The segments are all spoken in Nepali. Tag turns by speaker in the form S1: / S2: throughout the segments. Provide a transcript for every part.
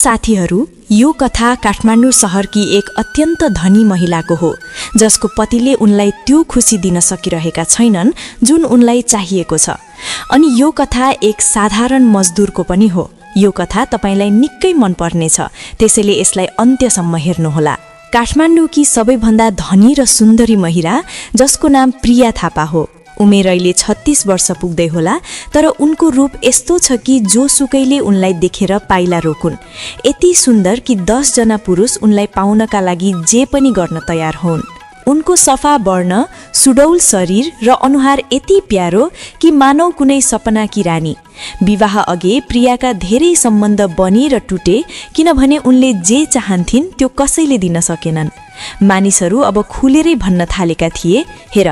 S1: साथीहरू, यो कथा काठमाडौँ शहरकी एक अत्यन्त धनी महिलाको हो, जसको पतिले उनलाई त्यो खुसी दिन सकिरहेका छैनन् जुन उनलाई चाहिएको छ। अनि यो कथा एक साधारण मजदुरको पनि हो। यो कथा तपाईलाई निकै मन पर्नेछ, त्यसैले यसलाई अन्त्यसम्म हेर्नुहोला। काठमाडौँकी सबैभन्दा धनी र सुन्दरी महिला जसको नाम प्रिया थापा हो। उमेर अहिले 36 वर्ष पुग्दै होला, तर उनको रूप यस्तो छ कि जोसुकैले उनलाई देखेर पाइला रोकुन्। यति सुन्दर कि 10 जना पुरुष उनलाई पाउनका लागि जे पनि गर्न तयार हुन्। उनको सफा वर्ण, सुडौल शरीर र अनुहार यति प्यारो कि मानव कुनै सपनाकी रानी। विवाह अघि प्रियाका धेरै सम्बन्ध बने र टुटे, किनभने उनले जे चाहन्थिन् त्यो कसैले दिन सकेनन्। मानिसहरू अब खुलेरै भन्न थालेका थिए, हेर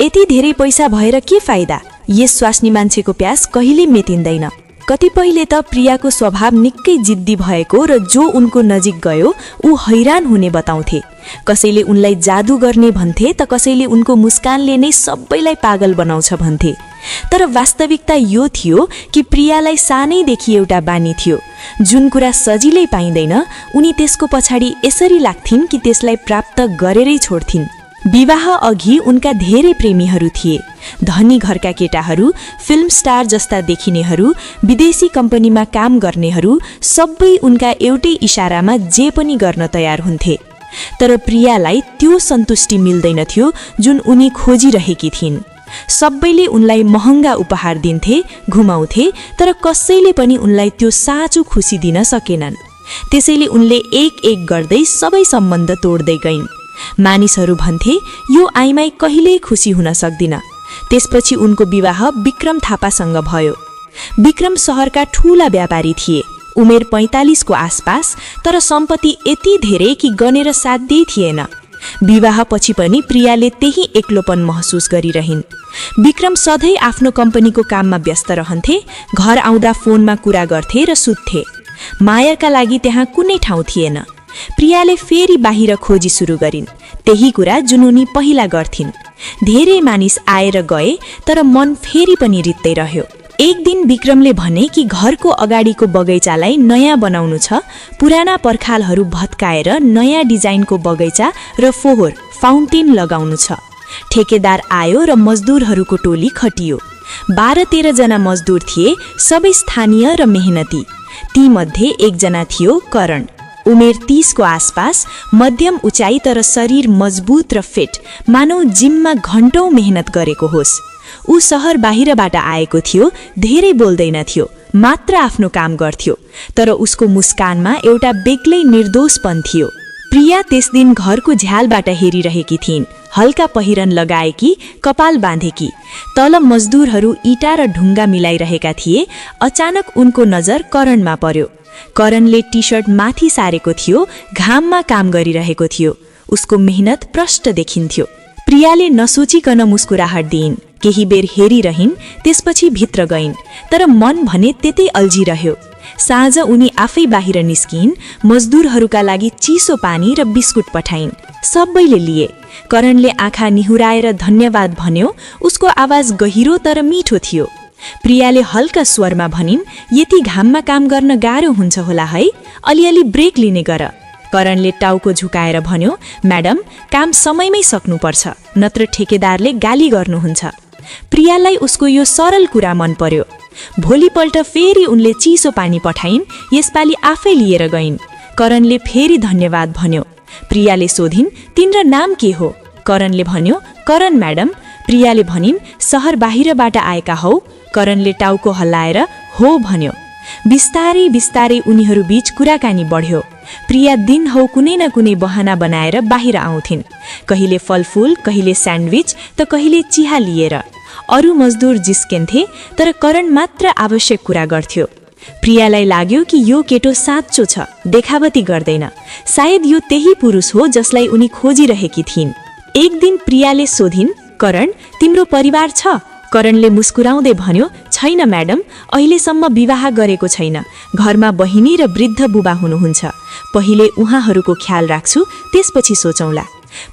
S1: यति धेरै पैसा भएर के फाइदा, यस स्वास्नी मान्छेको प्यास कहिले मेटिँदैन। कतिपयले त प्रियाको स्वभाव निकै जिद्दी भएको र जो उनको नजिक गयो ऊ हैरान हुने बताउँथे। कसैले उनलाई जादु गर्ने भन्थे त कसैले उनको मुस्कानले नै सबैलाई पागल बनाउँछ भन्थे। तर वास्तविकता यो थियो कि प्रियालाई सानैदेखि एउटा बानी थियो, जुन कुरा सजिलै पाइँदैन उनी त्यसको पछाडि यसरी लाग्थिन् कि त्यसलाई प्राप्त गरेरै छोड्थिन्। विवाह अघि उनका धेरै प्रेमीहरू थिए। धनी घरका केटाहरू, फिल्म स्टार जस्ता देखिनेहरू, विदेशी कम्पनीमा काम गर्नेहरू, सबै उनका एउटै इशारामा जे पनि गर्न तयार हुन्थे। तर प्रियालाई त्यो सन्तुष्टि मिल्दैनथ्यो जुन उनी खोजिरहेकी थिइन्। सबैले उनलाई महँगा उपहार दिन्थे, घुमाउँथे, तर कसैले पनि उनलाई त्यो साँचो खुसी दिन सकेनन्। त्यसैले उनले एक गर्दै सबै सम्बन्ध तोड्दै गइन्। मानिसहरू भन्थे यो आइमाई कहिल्यै खुसी हुन सक्दिन। त्यसपछि उनको विवाह विक्रम थापासँग भयो। विक्रम शहरका ठूला व्यापारी थिए। उमेर 45 को आसपास, तर सम्पत्ति यति धेरै कि गनेर साध्यै थिएन। विवाहपछि पनि प्रियाले त्यही एक्लोपन महसुस गरिरहिन्। विक्रम सधैँ आफ्नो कम्पनीको काममा व्यस्त रहन्थे, घर आउँदा फोनमा कुरा गर्थे र सुत्थे। मायाका लागि त्यहाँ कुनै ठाउँ थिएन। प्रियाले फेरि बाहिर खोजी सुरु गरिन्, त्यही कुरा जुन उनी पहिला गर्थिन्। धेरै मानिस आएर गए, तर मन फेरि पनि रित्तै रह्यो। एक दिन विक्रमले भने कि घरको अगाडिको बगैँचालाई नयाँ बनाउनु छ, पुराना पर्खालहरू भत्काएर नयाँ डिजाइनको बगैँचा र फोहोर फाउन्टेन लगाउनु छ। ठेकेदार आयो र मजदुरहरूको टोली खटियो। 12-13 जना मजदुर थिए, सबै स्थानीय र मेहनती। ती मध्ये एकजना थियो करण। उमेर 30 को आसपास, मध्यम उचाइ तर शरीर मजबुत र फिट, मानव जिममा घण्टौं मेहनत गरेको होस्। ऊ शहर बाहिरबाट आएको थियो, धेरै बोल्दैन थियो, मात्र आफ्नो काम गर्थ्यो, तर उसको मुस्कानमा एउटा बेग्लै निर्दोषपन थियो। प्रिया त्यस दिन घरको झ्यालबाट हेरिरहेकी थिइन्, हल्का पहिरन लगाएकी, कपाल बाँधेकी। तल मजदुरहरू इटा र ढुङ्गा मिलाइरहेका थिए। अचानक उनको नजर करणमा पर्यो। करणले टी सर्ट माथि सारेको थियो, घाममा काम गरिरहेको थियो। उसको मेहनत प्रष्ट देखिन्थ्यो। प्रियाले नसोचिकन मुस्कुराहट दिइन्, केही बेर हेरिरहिन्, त्यसपछि भित्र गइन्, तर मन भने त्यतै अल्झिरह्यो। साँझ उनी आफै बाहिर निस्किन्, मजदुरहरूका लागि चिसो पानी र बिस्कुट पठाइन्। सबैले लिए। करणले आँखा निहुराएर धन्यवाद भन्यो। उसको आवाज गहिरो तर मिठो थियो। प्रियाले हल्का स्वरमा भनिन्, यति घाममा काम गर्न गाह्रो हुन्छ होला है, अलिअलि ब्रेक लिने गर। करणले टाउको झुकाएर भन्यो, म्याडम काम समयमै सक्नुपर्छ, नत्र ठेकेदारले गाली गर्नुहुन्छ। प्रियालाई उसको यो सरल कुरा मन पर्यो। भोलिपल्ट फेरि उनले चिसो पानी पठाइन्, यसपालि आफै लिएर गइन्। करणले फेरि धन्यवाद भन्यो। प्रियाले सोधिन्, तिम्रो नाम के हो? करणले भन्यो, करण म्याडम। प्रियाले भनिन्, शहर बाहिरबाट आएका हौ? करणले टाउको हल्लाएर हो भन्यो। बिस्तारै बिस्तारै उनीहरू बीच कुराकानी बढ्यो। प्रिया दिन हौ कुनै न कुनै बहाना बनाएर बाहिर आउँथिन्, कहिले फलफूल, कहिले स्यान्डविच त कहिले चिहा लिएर। अरू मजदुर जिस्केन्थे, तर करण मात्र आवश्यक कुरा गर्थ्यो। प्रियालाई लाग्यो कि यो केटो साँचो छ, देखावटी गर्दैन। सायद यो त्यही पुरुष हो जसलाई उनी खोजिरहेकी थिइन्। एक दिन प्रियाले सोधिन्, करण तिम्रो परिवार छ? करणले मुस्कुराउँदै भन्यो, छैन म्याडम, अहिलेसम्म विवाह गरेको छैन। घरमा बहिनी र वृद्ध बुबा हुनुहुन्छ। पहिले उहाँहरूको ख्याल राख्छु, त्यसपछि सोचौँला।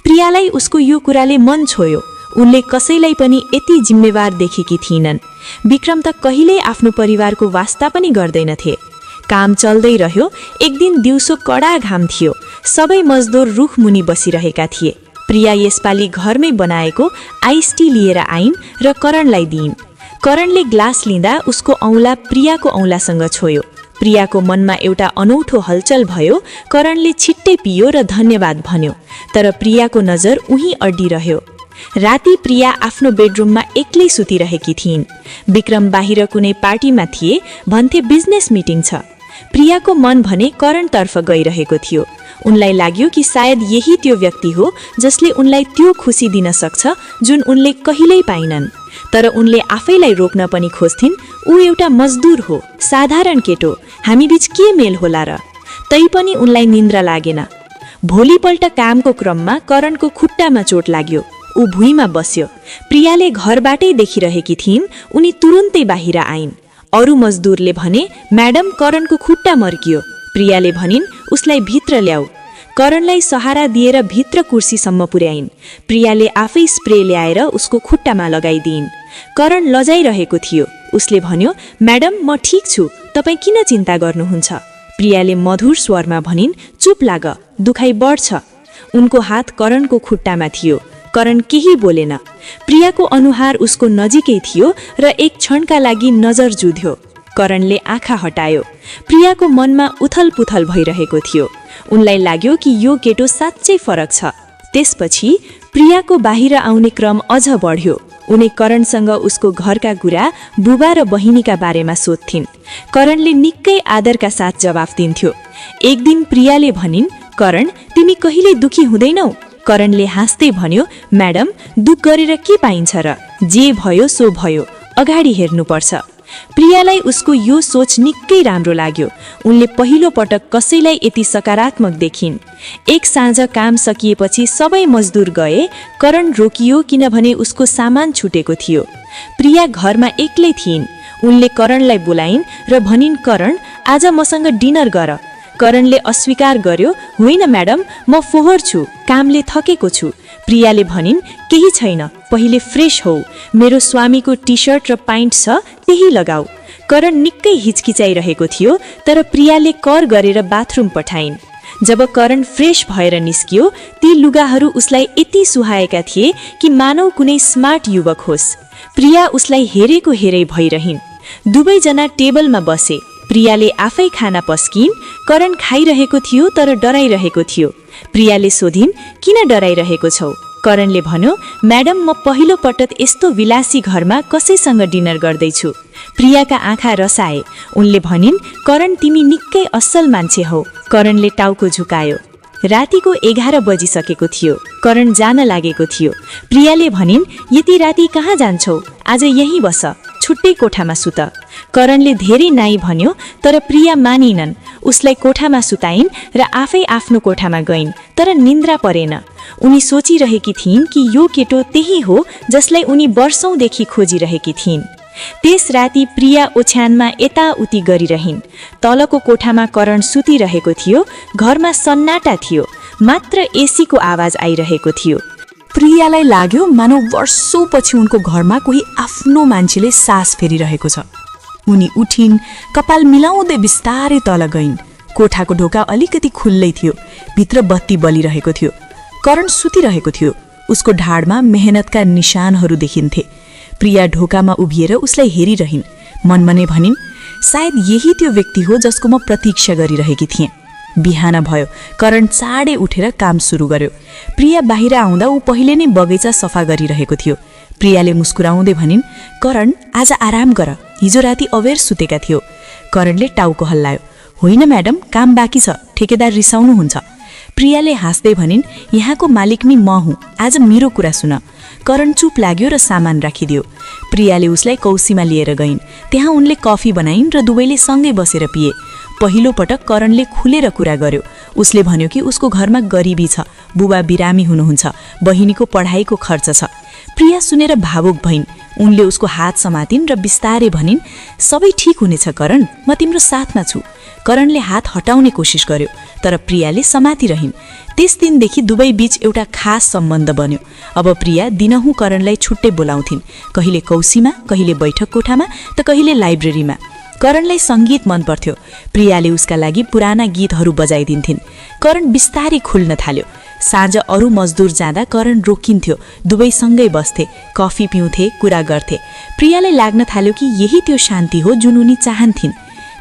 S1: प्रियालाई उसको यो कुराले मन छोयो। उनले कसैलाई पनि यति जिम्मेवार देखेकी थिइनन्। विक्रम त कहिल्यै आफ्नो परिवारको वास्ता पनि गर्दैनथे। काम चल्दै रह्यो। एक दिन दिउँसो कडा घाम थियो। सबै मजदुर रुख मुनि बसिरहेका थिए। प्रिया यसपालि घरमै बनाएको आइस टी लिएर आइन् र करणलाई दिइन्। करणले ग्लास लिँदा उसको औँला प्रियाको औँलासँग छोयो। प्रियाको मनमा एउटा अनौठो हलचल भयो। करणले छिट्टै पियो र धन्यवाद भन्यो, तर प्रियाको नजर उही अड्डिरह्यो। राति प्रिया आफ्नो बेडरुममा एक्लै सुतिरहेकी थिइन्। विक्रम बाहिर कुनै पार्टीमा थिए, भन्थे बिजनेस मिटिङ छ। प्रियाको मन भने करणतर्फ गइरहेको थियो। उनलाई लाग्यो कि सायद यही त्यो व्यक्ति हो जसले उनलाई त्यो खुसी दिन सक्छ जुन उनले कहिल्यै पाइनन्। तर उनले आफैलाई रोक्न पनि खोज्थिन्। ऊ एउटा मजदुर हो, साधारण केटो, हामीबीच के मेल होला र? तैपनि उनलाई निन्द्रा लागेन। भोलिपल्ट कामको क्रममा करणको खुट्टामा चोट लाग्यो। ऊ भुइँमा बस्यो। प्रियाले घरबाटै देखिरहेकी थिइन्। उनी तुरुन्तै बाहिर आइन्। अरू मजदुरले भने, म्याडम, करणको खुट्टा मर्कियो। प्रियाले भनिन्, उसलाई भित्र ल्याऊ। करणलाई सहारा दिएर भित्र कुर्सीसम्म पुर्याइन्। प्रियाले आफै स्प्रे ल्याएर उसको खुट्टामा लगाइदिइन्। करण लजाइरहेको थियो। उसले भन्यो, म्याडम, म ठिक छु, तपाईँ किन चिन्ता गर्नुहुन्छ? प्रियाले मधुर स्वरमा भनिन्, चुप लाग, दुखाइ बढ्छ। उनको हात करणको खुट्टामा थियो। करण केही बोलेन। प्रियाको अनुहार उसको नजिकै थियो र एक क्षणका लागि नजर जुध्यो। करणले आँखा हटायो। प्रियाको मनमा उथलपुथल भइरहेको थियो। उनलाई लाग्यो कि यो केटो साँच्चै फरक छ। त्यसपछि प्रियाको बाहिर आउने क्रम अझ बढ्यो। उनी करणसँग उसको घरका कुरा, बुबा र बहिनीका बारेमा सोध्थिन्। करणले निकै आदरका साथ जवाफ दिन्थ्यो। एक दिन प्रियाले भनिन्, करण, तिमी कहिले दुखी हुँदैनौ? करणले हाँस्दै भन्यो, म्याडम, दुख गरेर के पाइन्छ र? जे भयो सो भयो, अगाडि हेर्नुपर्छ। प्रियालाई उसको यो सोच निकै राम्रो लाग्यो। उनले पहिलो पटक कसैलाई यति सकारात्मक देखिन्। एक साँझ काम सकिएपछि सबै मजदुर गए। करण रोकियो किनभने उसको सामान छुटेको थियो। प्रिया घरमा एक्लै थिइन्। उनले करणलाई बोलाइन् र भनिन्, करण, आज मसँग डिनर गर। करणले अस्वीकार गर्यो, होइन म्याडम, म फोहोर छु, कामले थकेको छु। प्रियाले भनिन्, केही छैन, पहिले फ्रेस हौ, मेरो स्वामीको टी सर्ट र प्यान्ट छ, त्यही लगाऊ। करण निकै हिचकिचाइरहेको थियो, तर प्रियाले कर गरेर बाथरुम पठाइन्। जब करण फ्रेस भएर निस्कियो, ती लुगाहरू उसलाई यति सुहाएका थिए कि मानौ कुनै स्मार्ट युवक होस्। प्रिया उसलाई हेरेको हेरै भइरहिन्। दुवैजना टेबलमा बसे। प्रियाले आफै खाना पस्किन्। करण खाइरहेको थियो तर डराइरहेको थियो। प्रियाले सोधिन्, किन डराइरहेको छौ? करणले भन्यो, म्याडम, म पहिलो पटक यस्तो विलासी घरमा कसैसँग डिनर गर्दैछु। प्रियाका आँखा रसाए। उनले भनिन्, करण, तिमी निकै असल मान्छे हौ। करणले टाउको झुकायो। रातिको 11 बजिसकेको थियो। करण जान लागेको थियो। प्रियाले भनिन्, यति राति कहाँ जान्छौ? आज यही बस, छुट्टै कोठामा सुत। करणले धेरै नाइ भन्यो, तर प्रिया मानिनन्। उसलाई कोठामा सुताइन् र आफै आफ्नो कोठामा गइन्, तर निन्द्रा परेन। उनी सोचिरहेकी थिइन् कि यो केटो त्यही हो जसलाई उनी वर्षौंदेखि खोजिरहेकी थिइन्। त्यस राति प्रिया ओछ्यानमा यताउति गरिरहिन्। तलको कोठामा करण सुतिरहेको थियो। घरमा सन्नाटा थियो, मात्र एसीको आवाज आइरहेको थियो।
S2: प्रियालाई लाग्यो मानौ वर्षौपछि उनको घरमा कोही आफ्नो मान्छेले सास फेरिरहेको छ। उनी उठिन्, कपाल मिलाउँदै बिस्तारै तल गइन्। कोठाको ढोका अलिकति खुल्लै थियो। भित्र बत्ती बलिरहेको थियो। करण सुतिरहेको थियो। उसको ढाडमा मेहनतका निशानहरू देखिन्थे। प्रिया ढोकामा उभिएर उसलाई हेरिरहिन्। मनमनै भनिन्, सायद यही त्यो व्यक्ति हो जसको म प्रतीक्षा गरिरहेकी थिएँ। बिहान भयो। करण चाँडै उठेर काम सुरु गर्यो। प्रिया बाहिर आउँदा ऊ पहिले नै बगैँचा सफा गरिरहेको थियो। प्रियाले मुस्कुराउँदै भनिन्, करण, आज आराम गर, हिजो राति अवेर सुतेका थियो। करणले टाउको हल्लायो, होइन म्याडम, काम बाँकी छ, ठेकेदार रिसाउनुहुन्छ। प्रियाले हाँस्दै भनिन्, यहाँको मालिकनी म हुँ, आज मेरो कुरा सुन। करण चुप लाग्यो र सामान राखिदियो। प्रियाले उसलाई कौसीमा लिएर गइन्। त्यहाँ उनले कफी बनाइन् र दुवैले सँगै बसेर पिए। पहिलो पटक करणले खुलेर कुरा गर्यो। उसले भन्यो कि उसको घरमा गरिबी छ, बुबा बिरामी हुनुहुन्छ, बहिनीको पढाइको खर्च छ। प्रिया सुनेर भावुक भइन्। उनले उसको हात समातिन् र बिस्तारै भनिन्, सबै ठिक हुनेछ करण, म तिम्रो साथमा छु। करणले हात हटाउने कोसिस गर्यो, तर प्रियाले समातिरहिन्। त्यस दिनदेखि दुवै बीच एउटा खास सम्बन्ध बन्यो। अब प्रिया दिनहुँ करणलाई छुट्टै बोलाउँथिन्, कहिले कौसीमा, कहिले बैठक कोठामा त कहिले लाइब्रेरीमा। करणलाई सङ्गीत मन पर्थ्यो। प्रियाले उसका लागि पुराना गीतहरू बजाइदिन्थिन्। करण बिस्तारै खुल्न थाल्यो। साँझ अरू मजदुर जाँदा करण रोकिन्थ्यो। दुवै सँगै बस्थे, कफी पिउँथे, कुरा गर्थे। प्रियालाई लाग्न थाल्यो कि यही त्यो शान्ति हो जुन उनी चाहन्थिन्।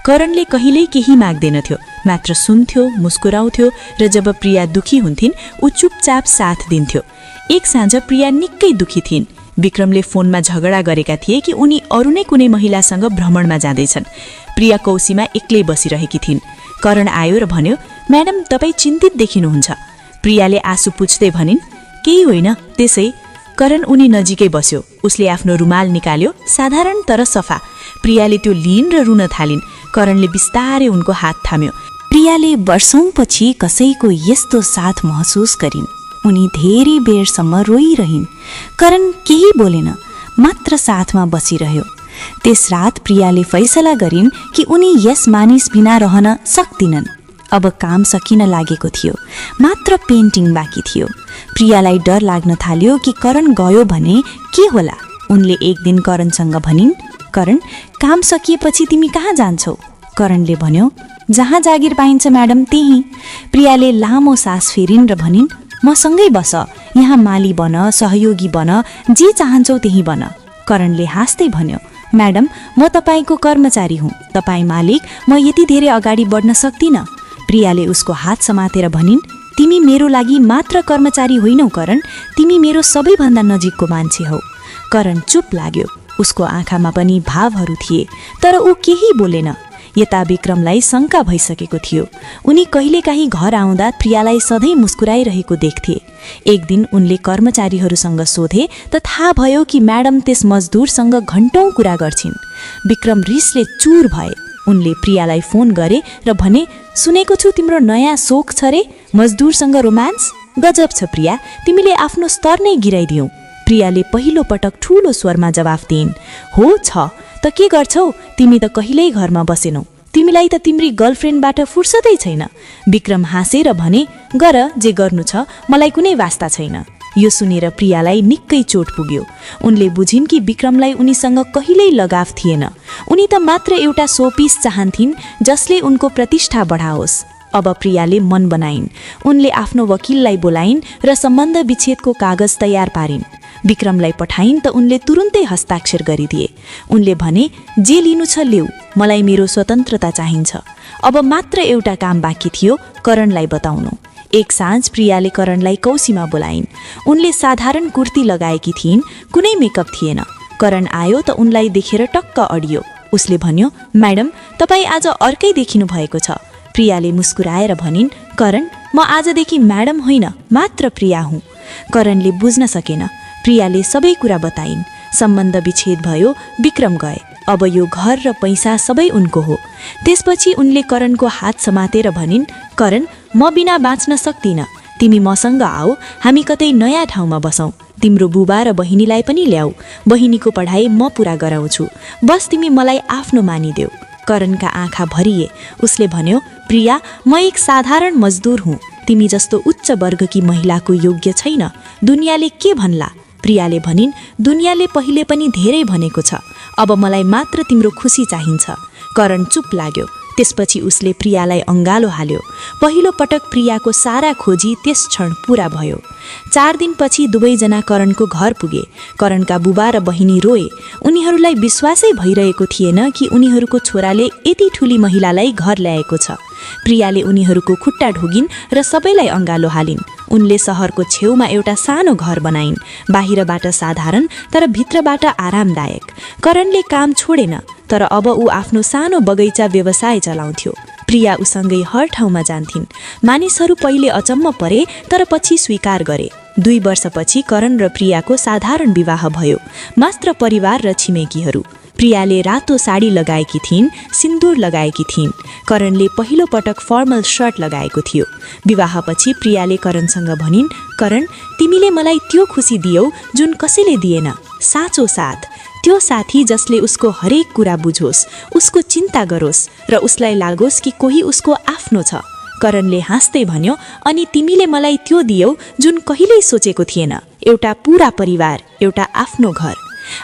S2: करणले कहिल्यै केही माग्दैनथ्यो, मात्र सुन्थ्यो, मुस्कुराउँथ्यो र जब प्रिया दुखी हुन्थिन् ऊ चुपचाप साथ दिन्थ्यो। एक साँझ प्रिया निकै दुखी थिइन्। विक्रमले फोनमा झगडा गरेका थिए कि उनी अरू नै कुनै महिलासँग भ्रमणमा जाँदैछन्। प्रिया कौसीमा एक्लै बसिरहेकी थिइन्। करण आयो र भन्यो, म्याडम तपाईँ चिन्तित देखिनुहुन्छ। प्रियाले आँसु पुछ्दै भनिन्, केही होइन त्यसै। करण उनी नजिकै बस्यो। उसले आफ्नो रुमाल निकाल्यो, साधारण तर सफा। प्रियाले त्यो लिइन् र रुन थालिन्। करणले बिस्तारै उनको हात थाम्यो।
S1: प्रियाले वर्षौंपछि कसैको यस्तो साथ महसुस गरिन्। उनी धेरै बेरसम्म रोइरहिन्। करण केही बोलेन, मात्र साथमा बसिरह्यो। त्यस रात प्रियाले फैसला गरिन् कि उनी यस मानिस बिना रहन सक्दिनन्। अब काम सकिन लागेको थियो, मात्र पेन्टिङ बाँकी थियो। प्रियालाई डर लाग्न थाल्यो कि करण गयो भने के होला। उनले एक दिन करणसँग भनिन्, करण काम सकिएपछि तिमी कहाँ जान्छौ? करणले भन्यो, जहाँ जागिर पाइन्छ म्याडम त्यही। प्रियाले लामो सास फेरिन् र भनिन्, म सँगै बस, यहाँ माली बन, सहयोगी बन, जे चाहन्छौ त्यही बन। करणले हाँस्दै भन्यो, म्याडम म तपाईँको कर्मचारी हुँ, तपाईँ मालिक, म यति धेरै अगाडि बढ्न सक्दिनँ। प्रियाले उसको हात समातेर भनिन्, तिमी मेरो लागि मात्र कर्मचारी होइनौ करण, तिमी मेरो सबैभन्दा नजिकको मान्छे हौ। करण चुप लाग्यो। उसको आँखामा पनि भावहरू थिए, तर ऊ केही बोलेन। यता विक्रमलाई शङ्का भइसकेको थियो। उनी कहिलेकाहीँ घर आउँदा प्रियालाई सधैँ मुस्कुराइरहेको देख्थे। एक दिन उनले कर्मचारीहरूसँग सोधे त थाहा भयो कि म्याडम त्यस मजदुरसँग घण्टौँ कुरा गर्छिन्। विक्रम रिसले चुर भए। उनले प्रियालाई फोन गरे र भने, सुनेको छु तिम्रो नयाँ सोख छ रे, मजदुरसँग रोमान्स? गजब छ प्रिया, तिमीले आफ्नो स्तर नै गिराइदियौ। प्रियाले पहिलो पटक ठूलो स्वरमा जवाफ दिइन्, हो छ त के गर्छौ, तिमी त कहिल्यै घरमा बसेनौ, तिमीलाई त तिम्री गर्लफ्रेन्डबाट फुर्सदै छैन। विक्रम हाँसेर भने, गर जे गर्नु छ, मलाई कुनै वास्ता छैन। यो सुनेर प्रियालाई निकै चोट पुग्यो। उनले बुझिन् कि विक्रमलाई उनीसँग कहिल्यै लगाव थिएन। उनी त मात्र एउटा सोपिस चाहन्थिन् जसले उनको प्रतिष्ठा बढाओस्। अब प्रियाले मन बनाइन्। उनले आफ्नो वकिललाई बोलाइन् र सम्बन्ध विच्छेदको कागज तयार पारिन्। विक्रमलाई पठाइन् त उनले तुरुन्तै हस्ताक्षर गरिदिए। उनले भने, जे लिनु छ ल्याऊ, मलाई मेरो स्वतन्त्रता चाहिन्छ। अब मात्र एउटा काम बाँकी थियो, करणलाई बताउनु। एक साँझ प्रियाले करणलाई कौसीमा बोलाइन्। उनले साधारण कुर्ती लगाएकी थिइन्, कुनै मेकअप थिएन। करण आयो त उनलाई देखेर टक्क अडियो। उसले भन्यो, म्याडम तपाईँ आज अर्कै देखिनु भएको छ। प्रियाले मुस्कुराएर भनिन्, करण म आजदेखि म्याडम होइन, मात्र प्रिया हुँ। करणले बुझ्न सकेन। प्रियाले सबै कुरा बताइन्। सम्बन्ध विच्छेद भयो, विक्रम गए। अब यो घर र पैसा सबै उनको हो। त्यसपछि उनले करणको हात समातेर भनिन्, करण म बिना बाँच्न सक्दिनँ, तिमी मसँग आऊ, हामी कतै नयाँ ठाउँमा बसौँ। तिम्रो बुबा र बहिनीलाई पनि ल्याऊ, बहिनीको पढाइ म पुरा गराउँछु, बस तिमी मलाई आफ्नो मानिदेऊ। करणका आँखा भरिए। उसले भन्यो, प्रिया म एक साधारण मजदुर हुँ, तिमी जस्तो उच्च वर्गकी महिलाको योग्य छैन, दुनियाँले के भन्ला? प्रियाले भनिन्, दुनियाँले पहिले पनि धेरै भनेको छ, अब मलाई मात्र तिम्रो खुसी चाहिन्छ। करण चुप लाग्यो। त्यसपछि उसले प्रियालाई अङ्गालो हाल्यो। पहिलो पटक प्रियाको सारा खोजी त्यस क्षण पूरा भयो। 4 दिनपछि दुवैजना करणको घर पुगे। करणका बुबा र बहिनी रोए। उनीहरूलाई विश्वासै भइरहेको थिएन कि उनीहरूको छोराले यति ठूली महिलालाई घर ल्याएको छ। प्रियाले उनीहरूको खुट्टा ढोगिन् र सबैलाई अङ्गालो हालिन्। उनले सहरको छेउमा एउटा सानो घर बनाइन्, बाहिरबाट साधारण तर भित्रबाट आरामदायक। करणले काम छोडेन, तर अब ऊ आफ्नो सानो बगैँचा व्यवसाय चलाउँथ्यो। प्रिया उसँगै हर ठाउँमा जान्थिन्। मानिसहरू पहिले अचम्म परे, तर पछि स्वीकार गरे। 2 वर्षपछि करण र प्रियाको साधारण विवाह भयो, मात्र परिवार र छिमेकीहरू। प्रियाले रातो साडी लगाएकी थिइन्, सिन्दूर लगाएकी थिइन्। करणले पहिलो पटक फर्मल सर्ट लगाएको थियो। विवाहपछि प्रियाले करणसँग भनिन्, करण तिमीले मलाई त्यो खुसी दियौ जुन कसैले दिएन, साँचो साथ। त्यो साथी जसले उसको हरेक कुरा बुझोस्, उसको चिन्ता गरोस् र उसलाई लागोस् कि कोही उसको आफ्नो छ। करणले हाँस्दै भन्यो, अनि तिमीले मलाई त्यो दियौ जुन कहिल्यै सोचेको थिएन, एउटा पूरा परिवार, एउटा आफ्नो घर।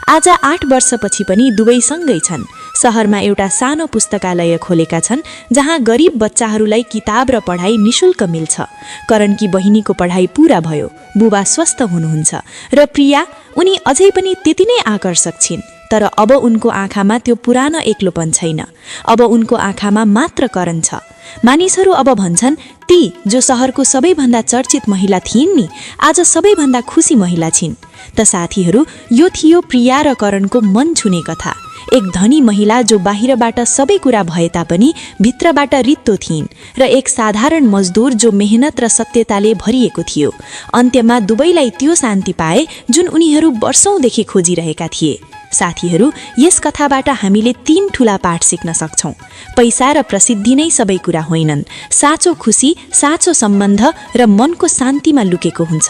S1: आज 8 वर्षपछि पनि दुवै सँगै छन्। शहरमा एउटा सानो पुस्तकालय खोलेका छन् जहाँ गरिब बच्चाहरूलाई किताब र पढाइ निशुल्क मिल्छ। करणकी बहिनीको पढाइ पूरा भयो, बुबा स्वस्थ हुनुहुन्छ र प्रिया उनी अझै पनि त्यति नै आकर्षक छिन्। तर अब उनको आँखामा त्यो पुरानो एक्लोपन छैन। अब उनको आँखामा मात्र करण छ। मानिसहरू अब भन्छन् ती जो शहरको सबैभन्दा चर्चित महिला थिइन् नि आज सबैभन्दा खुसी महिला छिन्। त साथीहरू, यो थियो प्रिया र करणको मन छुने कथा। एक धनी महिला जो बाहिरबाट सबै कुरा भए तापनि भित्रबाट रित्तो थिइन् र एक साधारण मजदुर जो मेहनत र सत्यताले भरिएको थियो। अन्त्यमा दुवैलाई त्यो शान्ति पाए जुन उनीहरू वर्षौंदेखि खोजिरहेका थिए। साथीहरू, यस कथाबाट हामीले 3 ठूला पाठ सिक्न सक्छौं। पैसा र प्रसिद्धि नै सबै कुरा होइनन्। साँचो खुसी, साँचो सम्बन्ध र मनको शान्तिमा लुकेको हुन्छ।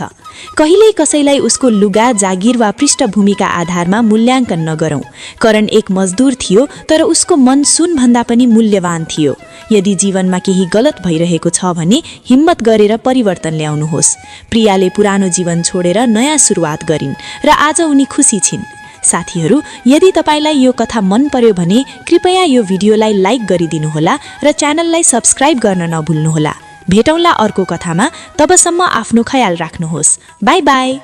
S1: कहिल्यै कसैलाई उसको लुगा, जागिर वा पृष्ठभूमिका आधारमा मूल्याङ्कन नगरौं। करण एक मजदुर थियो तर उसको मन सुनभन्दा पनि मूल्यवान थियो। यदि जीवनमा केही गलत भइरहेको छ भने हिम्मत गरेर परिवर्तन ल्याउनुहोस्। प्रियाले पुरानो जीवन छोडेर नयाँ सुरुवात गरिन् र आज उनी खुसी छिन्। साथीहरू, यदि तपाईलाई यो कथा मन पर्यो भने कृपया यो भिडियोलाई लाइक गरिदिनुहोला र च्यानललाई सब्स्क्राइब गर्न नभुल्नुहोला। भेटौँला अर्को कथामा। तबसम्म आफ्नो ख्याल राख्नुहोस्। By by.